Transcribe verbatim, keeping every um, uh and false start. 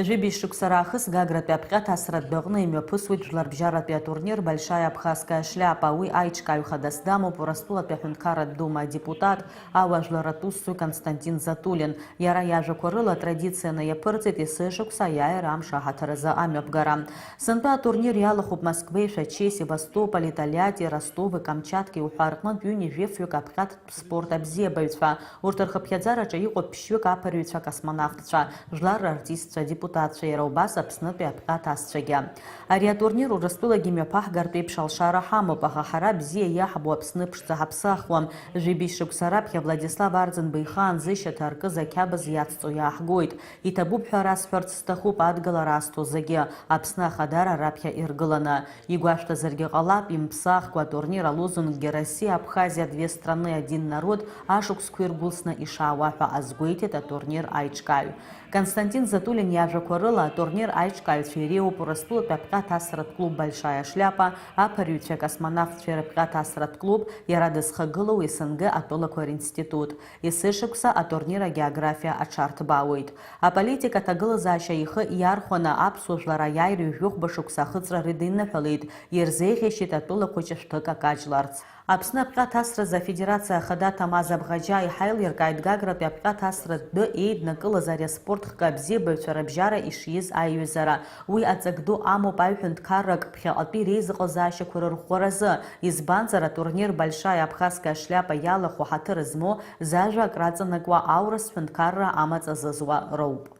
Жәибжь шықәса раахыс Гагратәи аԥҟьаҭасратә дәаҟны имҩаԥысуеит жәларбжьаратәи атурнир Большая Абхазская шляпа. Уи аиҿкааҩ хадас дамоуп Урыстәылатәи аҳәынҭқарратә дума адепутат, ауаажәларратә усзуҩ Константин Затулин. Иара иажәақәа рыла атрадицианы иаԥырҵеит есышықәса аиааира амш аҳаҭыр азы амҩаԥгара. Сынтәа атурнир иалахәуп Москвеи Шәачеи, Севастополи, Тольятти, Ростови, Камчатки уҳәа рҟнытә ҩынҩажәи фҩык аԥҟьаҭ спорт абзиабаҩцәа. Урҭ рхыԥхьаӡараҿы иҟоуп ԥшьҩык аԥырҩцәа, космонавтцәа, жәлар рартистцәа, адепутатцәа, иара убас Аԥснытәи аԥҟьаҭасцәагьы. Ари атурнир Урыстәылагьы имҩаԥаҳгартә еиԥш алшара ҳамоуп, аха ҳара бзиа иаҳбо Аԥсны ԥшӡа ҳаԥсахуам. Жәибжь шықәса раԥхьа Владислав Арӡынба ихаан зышьаҭа аркыз ақьабз иацҵо иааҳгоит. Иҭабуп ҳәа расҳәарц сҭахуп адгылара азҭо зегьы, Аԥсны ахадара раԥхьа иргыланы. Игәашәҭазаргьы ҟалап, имԥсахкәа атурнир алозунггьы Россия, Абхазия, две страны, один народ ашықәсқәа иргәылсны ишаауа ҳәа азгәеиҭеит атурнир аиҿкааҩ. Константин Затулин иажәақәа рыла, атурнир аиҿкааҩцәа иреиуоуп Урыстәылатәи аԥҟьаҭасратә клуб Большая шляпа, аԥырҩцәа, акосмонавтцәеи рыԥҟьаҭасратә клуб, иара дызхагылоу СНГ атәылақәа ринститут. Есышықәса атурнир агеографиа аҽарҭбаауеит. Аполитика аҭагылазаашьа ихы иархәаны аԥсуа жәлар аиааира ҩажәихәба шықәса ахыҵра рыдиныҳәалеит, ирзеиӷьеишьеит атәылақәа ҿышәҭык акаҷларц. Аԥсны аԥҟьаҭасразы афедерациа ахада Ҭамаз Абӷаџьаа иҳаилиркааит Гагратәи аԥҟьаҭасратә дәы еиднакылаз ари аспорт хкы абзиабаҩцәа рыбжьара ишиз аиҩызара. Уи аҵак ду амоуп аҩҳәынҭқаррак ԥхьаҟатәи реизыҟазаашьақәа рырӷәӷәаразы, избанзар, атурнир Большая Абхазская шляпа иалахәу ҳаҭыр змоу зажәа акраҵанакуа аурыс ҳәынҭқарра амаҵ азызуа роуп.